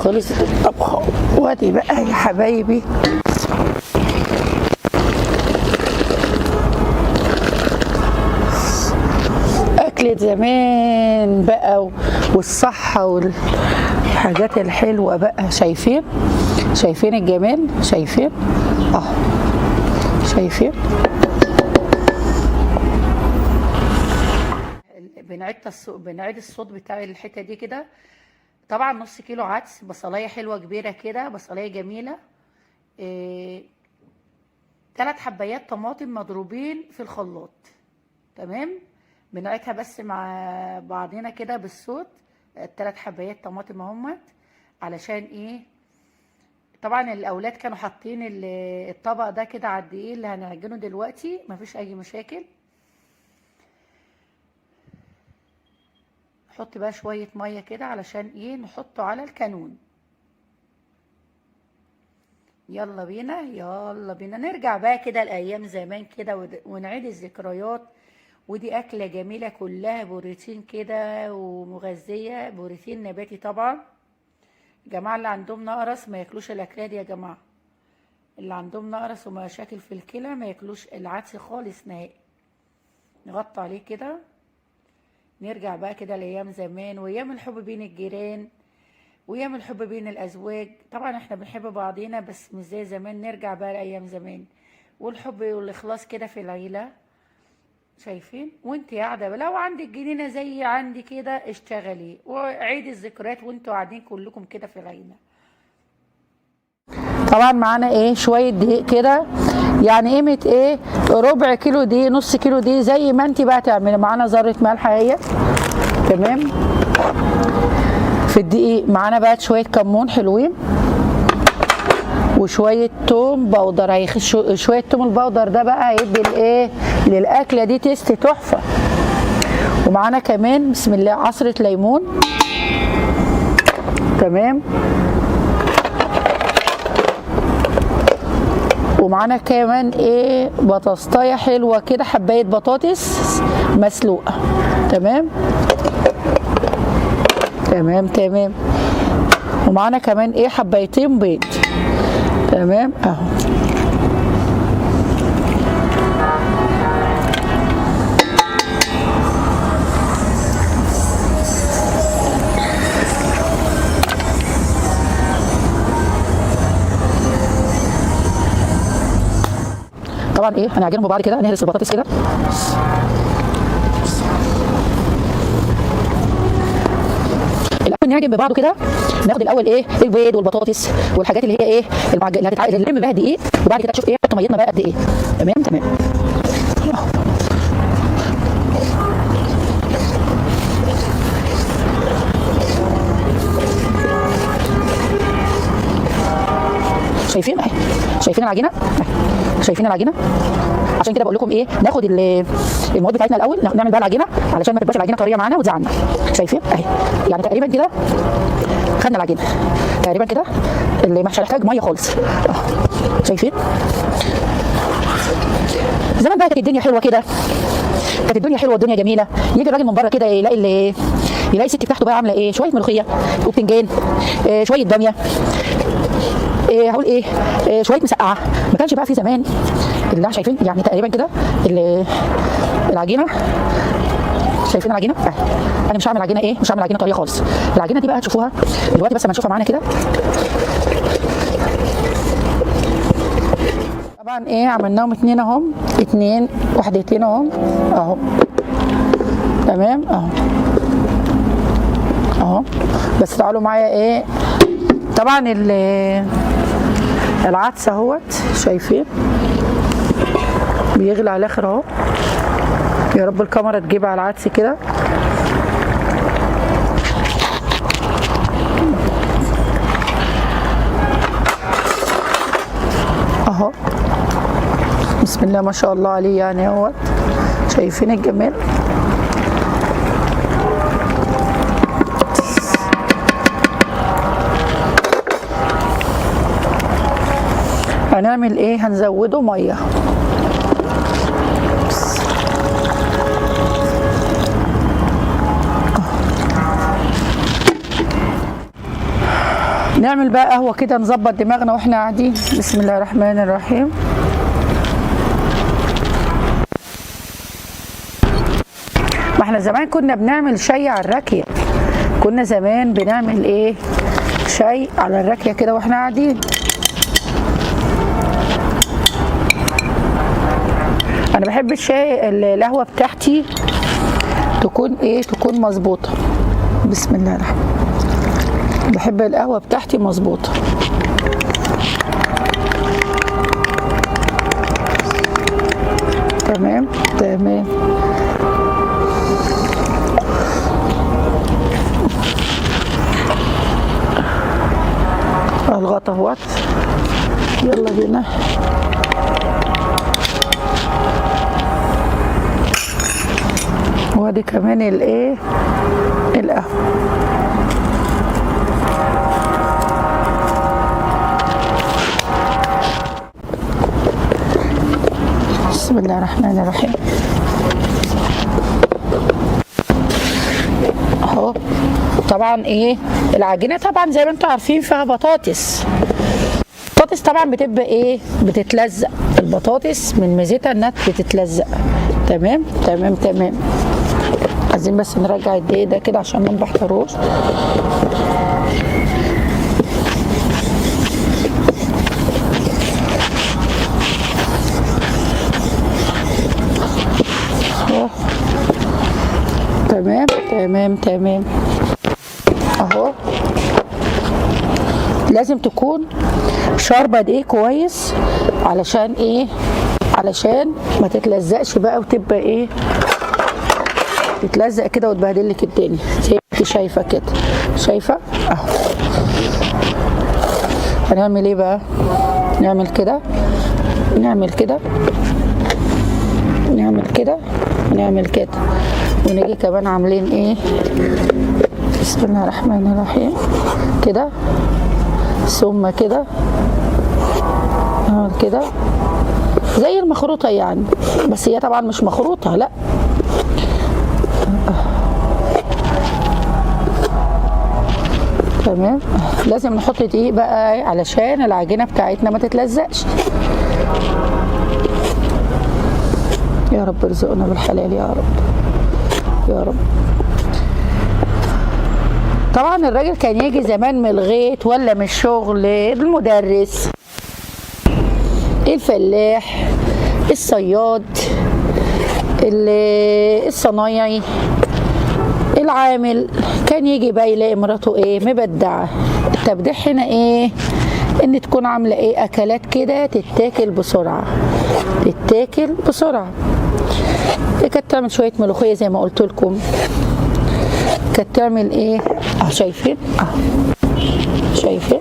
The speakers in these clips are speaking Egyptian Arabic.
خلصت الطبخة. وادي بقى يا حبايبي أكلة زمان بقى، والصحة والحاجات الحلوة بقى. شايفين؟ شايفين الجمال؟ شايفين؟ شايفين؟ بنعيد الصوت بتاع الحتة دي كده. طبعا نص كيلو عدس، بصلايه حلوة كبيرة كده، بصلايه جميلة، 3 حبايات طماطم مضروبين في الخلاط. تمام، بنعيدها بس مع بعضنا كده بالصوت. 3 حبايات طماطم اهمت، علشان ايه؟ طبعا الاولاد كانوا حاطين الطبق ده كده على الدقيق اللي هنعجنه دلوقتي، مفيش اي مشاكل. نحط بقى شوية مية كده علشان ايه؟ نحطه على الكانون. يلا بينا، يلا بينا نرجع بقى كده لأيام زمان كده ونعيد الذكريات. ودي أكلة جميلة كلها بروتين كده ومغذية، بروتين نباتي طبعا. الجماعة اللي عندهم نقرس ما ياكلوش الأكلة دي يا جماعة، اللي عندهم نقرس ومشاكل في الكلى ما ياكلوش العدس خالص نهائي. نغطي عليه كده، نرجع بقى كده لأيام زمان، وأيام الحب بين الجيران، وأيام الحب بين الأزواج. طبعا احنا بنحب بعضينا بس مش زي زمان. نرجع بقى لأيام زمان والحب والإخلاص كده في العيلة. شايفين؟ وانت قاعدة لو عندك جنينة زي عندي كده اشتغلي وعيدي الذكريات وانتوا قاعدين كلكم كده في العيلة. طبعا معانا ايه؟ شوية دقيق كده، يعني قيمة ايه؟ ربع كيلو دقيق، نص كيلو دقيق، زي ما انت بقى تعملي. معانا ذرة ملح اهي، تمام، في الدقيق. معانا بقى شوية كمون حلوين وشوية توم powder. شوية توم ال powder ده بقى هيدي الايه للأكلة دي taste تحفة. ومعانا كمان بسم الله عصرة ليمون، تمام. ومعانا كمان ايه؟ بطاطسايه حلوة كده، حبايه بطاطس مسلوقة، تمام تمام تمام. ومعانا كمان ايه؟ حبايتين بيض، تمام اهو. طبعا ايه هنعجنهم ببعض كده، نهرس البطاطس كده. الاول نعجن ببعضه كده، ناخد الاول ايه؟ البيض والبطاطس والحاجات اللي هي ايه اللي هتتلم بقى دقيق، وبعد كده تشوف ايه نحط ميتنا بقى قد ايه. تمام تمام. شايفين اهي؟ شايفين العجينة؟ شايفين العجينة؟ عشان كده بقول لكم ايه، ناخد المواد بتاعتنا الاول، نعمل بقى العجينة علشان ما تبقاش العجينة طرية معانا وتزعلنا. شايفين اهي؟ يعني تقريبا كده خدنا العجينة تقريبا كده، اللي مش هنحتاج مية خالص. شايفين؟ زمان بقى كانت الدنيا حلوة كده، كانت الدنيا حلوة والدنيا جميلة. يجي الراجل من بره كده يلاقي اللي يلاقي الست بتاعته بقى عامله ايه؟ شوية ملوخية وبتنجان، شوية باميه، إيه هقول ايه، إيه شوية مسقعه. ما كانش بقى في زمان اللي شايفين يعني تقريبا كده العجينة. شايفين العجينة؟ انا مش هعمل عجينه ايه، مش هعمل عجينه طرية خالص. العجينة دي بقى هتشوفوها دلوقتي، بس ما نشوفها معانا كده. طبعا ايه عملناهم 2 اهم، 2 وحدتين اهم اهو، تمام اهو اهو. بس تعالوا معايا ايه، طبعا العدس اهوت شايفين بيغلي على الاخر اهو. يا رب الكاميرا تجيب على العدس كده. اهو بسم الله ما شاء الله عليه، يعني اهوت شايفين الجمال. هنعمل ايه؟ هنزوده مية. نعمل بقى قهوة كده نظبط دماغنا واحنا قاعدين. بسم الله الرحمن الرحيم. ما احنا زمان كنا بنعمل شاي على الراكيه، كنا زمان بنعمل ايه؟ شاي على الراكيه كده واحنا قاعدين. انا بحب الشاي القهوة بتاعتي تكون ايه؟ تكون مظبوطة. بسم الله الرحمن الرحيم. بحب القهوة بتاعتي مظبوطة. تمام تمام. الغطا اهوت، يلا بينا. وادي كمان الايه؟ القهوة. بسم الله الرحمن الرحيم. اهو طبعا ايه العجينة، طبعا زي ما انتم عارفين فيها بطاطس. البطاطس طبعا بتبقى ايه؟ بتتلزق. البطاطس من ميزتها انها بتتلزق. تمام تمام تمام. عايزين بس نرجع الدقيق ده كده عشان ما نبحتروش. تمام تمام تمام. اهو لازم تكون شاربه دقيق كويس علشان ايه؟ علشان ما تتلزقش بقى وتبقى ايه؟ تتلزق كده وتبهدل لك الدنيا زي ما انت شايفه كده. شايفه اهو. هنعمل ايه بقى؟ نعمل كده، نعمل كده، نعمل كده، ونعمل كده، ونيجي كمان عاملين ايه؟ بسم الله الرحمن الرحيم كده، ثم كده، نعمل كده زي المخروطه يعني، بس هي طبعا مش مخروطه، لا. تمام. لازم نحط دقيق بقى علشان العجينة بتاعتنا ما تتلزقش. يا رب ارزقنا بالحلال يا رب يا رب. طبعا الراجل كان يجي زمان من الغيط ولا من الشغل، المدرس، الفلاح، الصياد، الصنايعي، العامل، كان يجي بقى يلاقي مراته ايه؟ مبدعة. التبديع هنا ايه؟ ان تكون عامله ايه؟ اكلات كده تتاكل بسرعة، تتاكل بسرعة. كانت تعمل شوية ملوخية زي ما قلت لكم، كانت تعمل ايه؟ شايفين؟ شايفين؟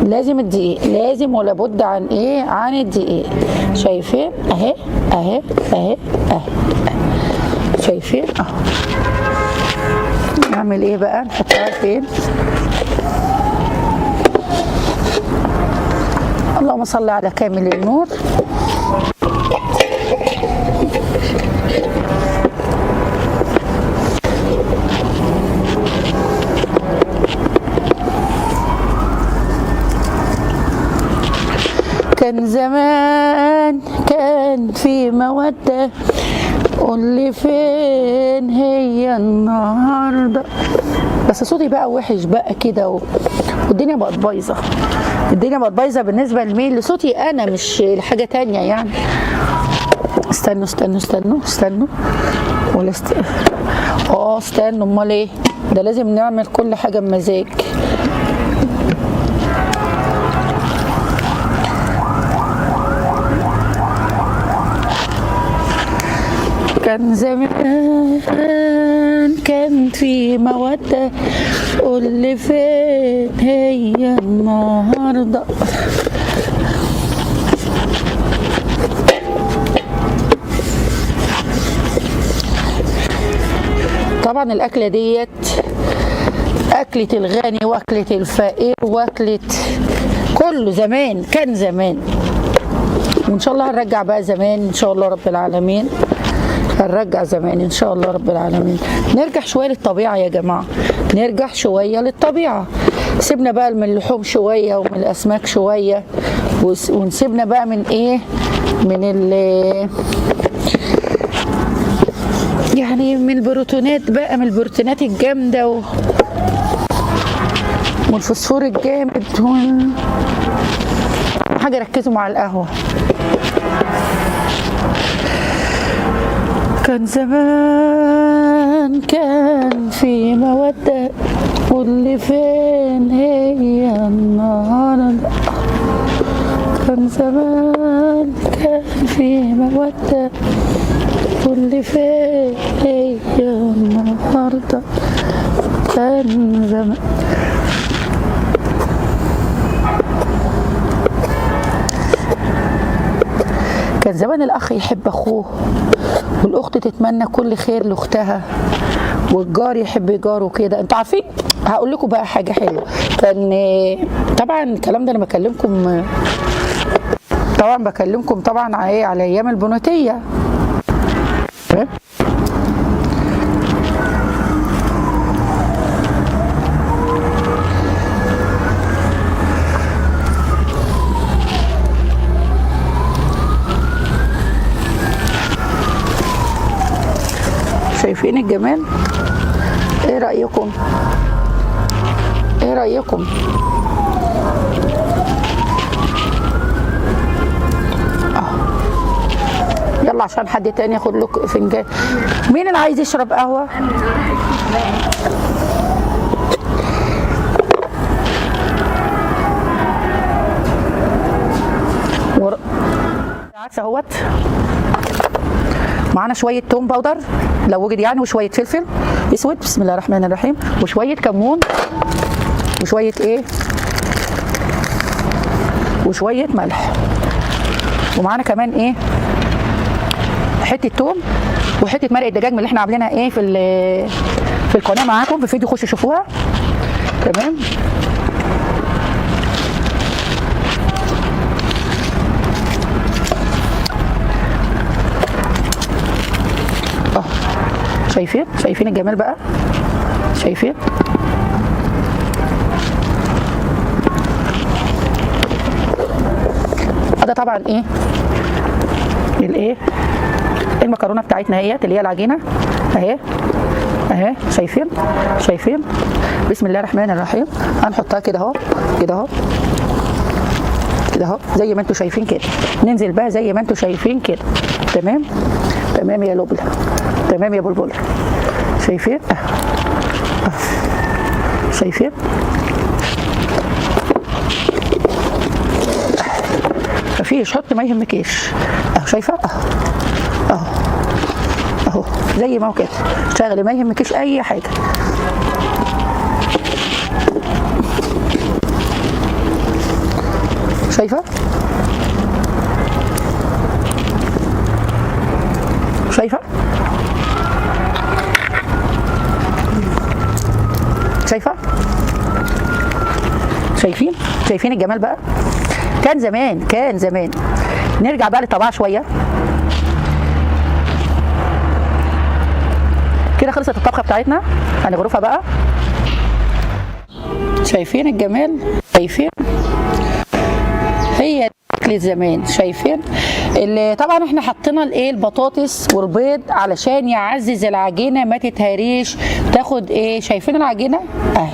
لازم الدقيق، لازم ولا بد عن ايه؟ عن الدقيق. شايفين؟ اهي اهي اهي اهي. شايفين؟ نعمل ايه بقى؟ نحطها فين؟ اللهم صل على كامل النور. كان زمان كان في مودة، قولي فين هي النهارده. بس صوتي بقى وحش بقى كده والدنيا بقت بايظة، الدنيا بقت بايظة بالنسبة لمين؟ لصوتي انا، مش لحاجة تانية يعني. استنوا استنوا استنوا استنوا ولا استنوا، امال ايه ده؟ لازم نعمل كل حاجة بمزاج. كان زمان كان في مودة، قولي فين هي النهاردة. طبعا الأكلة ديت أكلة الغني وأكلة الفقير وأكلة كله زمان، كان زمان، وإن شاء الله هنرجع بقى زمان إن شاء الله رب العالمين. هنرجع زمان ان شاء الله رب العالمين. نرجع شوية للطبيعة يا جماعة، نرجع شوية للطبيعة. سيبنا بقى من اللحوم شوية ومن الاسماك شوية، ونسيبنا بقى من ايه، من ال يعني من البروتينات بقى، من البروتينات الجامدة والفوسفور الجامد حاجة. ركزوا مع القهوة. كان زمان كان في مودة، واللي فين هي النهاردة؟ كان زمان كان في مودة، واللي فين هي النهاردة؟ كان زمان. كان زمان الأخ يحب أخوه، والأخت تتمنى كل خير لأختها، والجار يحب جاره كده. انتوا عارفين هقول لكم بقى حاجة حلوة. كان طبعا الكلام ده انا بكلمكم، طبعا بكلمكم طبعا على ايه، على ايام البنوتيه. تمام. شايفين الجمال؟ ايه رأيكم؟ ايه رأيكم؟ يلا عشان حد تاني ياخد له فنجان. مين اللي عايز يشرب قهوة؟ عدس اهوت، معانا شوية توم powder لو وجد يعني، وشوية فلفل اسود، بسم الله الرحمن الرحيم، وشوية كمون، وشوية ايه، وشوية ملح، ومعانا كمان ايه، حتة توم وحتة مرقه دجاج من اللي احنا عاملينها ايه في القناة معاكم في فيديو، خشوا شوفوها. تمام. شايفين؟ شايفين الجمال بقى؟ شايفين؟ ده طبعا ايه، الايه، المكرونه بتاعتنا اهيت اللي هي العجينة اهي اهي. شايفين؟ شايفين؟ بسم الله الرحمن الرحيم. هنحطها كده اهو، كده اهو، كده اهو، زي ما انتم شايفين كده. ننزل بقى زي ما انتم شايفين كده. تمام تمام يا لبلة، تمام يا بلبل. شايفين؟ شايفين؟ مفيش، حط ما يهمكيش. اهو شايفه؟ اهو اهو اهو زي ما هو كده، اشتغلي ما يهمكيش اي حاجة. شايفه؟ شايفه؟ شايفه؟ شايفين؟ شايفين الجمال بقى؟ كان زمان، كان زمان. نرجع بقى للطباعة شوية كده. خلصت الطبخة بتاعتنا، هنغرفها بقى. شايفين الجمال؟ شايفين؟ هي اكل زمان. شايفين؟ اللي طبعا احنا حطينا الايه، البطاطس والبيض علشان يعزز العجينة ما تتهريش، تاخد ايه. شايفين العجينة اهي،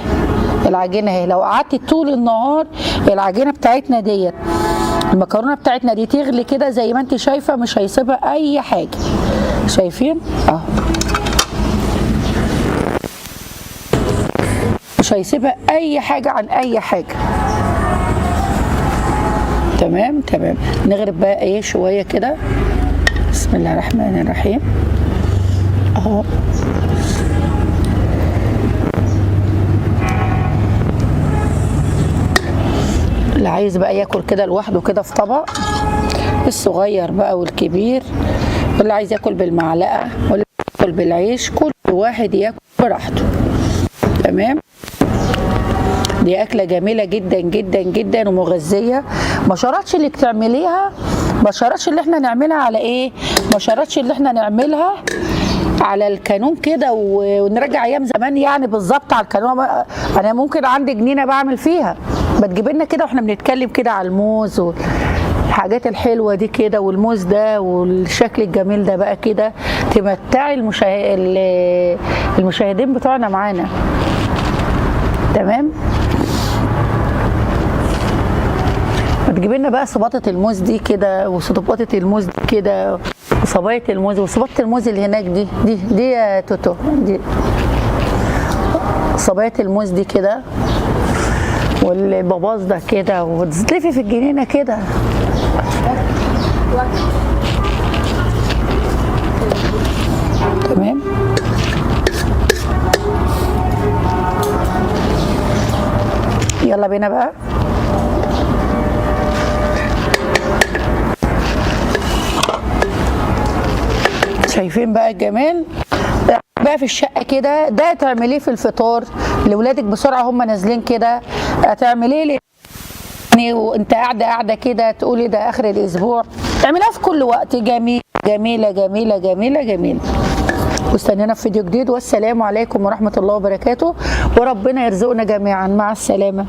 العجينة اهي. لو قعدت طول النهار العجينة بتاعتنا ديت، المكرونه بتاعتنا دي تغلي كده زي ما انت شايفه، مش هيسيبها اي حاجة. شايفين؟ اهو مش هيسيبها اي حاجة عن اي حاجة. تمام تمام. نغرب بقى ايه شوية كده، بسم الله الرحمن الرحيم اهو. اللي عايز بقى ياكل كده لوحده كده في طبق، الصغير بقى والكبير، واللي عايز ياكل بالمعلقه، واللي ياكل بالعيش، كل واحد ياكل براحته. تمام. دي اكله جميلة جدا جدا جدا ومغذيه. ما شرطش اللي تعمليها، ما شرطش اللي احنا نعملها على ايه، ما شرطش اللي احنا نعملها على الكانون كده، ونرجع ايام زمان يعني بالظبط على الكانون. انا ممكن عندي جنينة بعمل فيها، ما تجيب لنا كده واحنا بنتكلم كده على الموز والحاجات الحلوة دي كده، والموز ده والشكل الجميل ده بقى كده، تمتعي المشاهدين بتوعنا معانا. تمام. ما تجيب لنا بقى صباطة الموز دي كده، وصباطة الموز دي كده، وصباية الموز، وصباطة الموز اللي هناك دي دي دي يا توتو، دي صباية الموز دي كده، والباباز ده كده، وتلفي في الجنينة كده. تمام. يلا بينا بقى. شايفين بقى الجمال بقى في الشقة كده؟ ده تعمليه في الفطار لولادك بسرعة هم نازلين كده، تعمليه يعني وانت قاعدة كده تقولي ده اخر الاسبوع، تعمليها في كل وقت. جميل، جميلة جميلة جميلة جميلة. واستنونا في فيديو جديد، والسلام عليكم ورحمة الله وبركاته، وربنا يرزقنا جميعا. مع السلامة.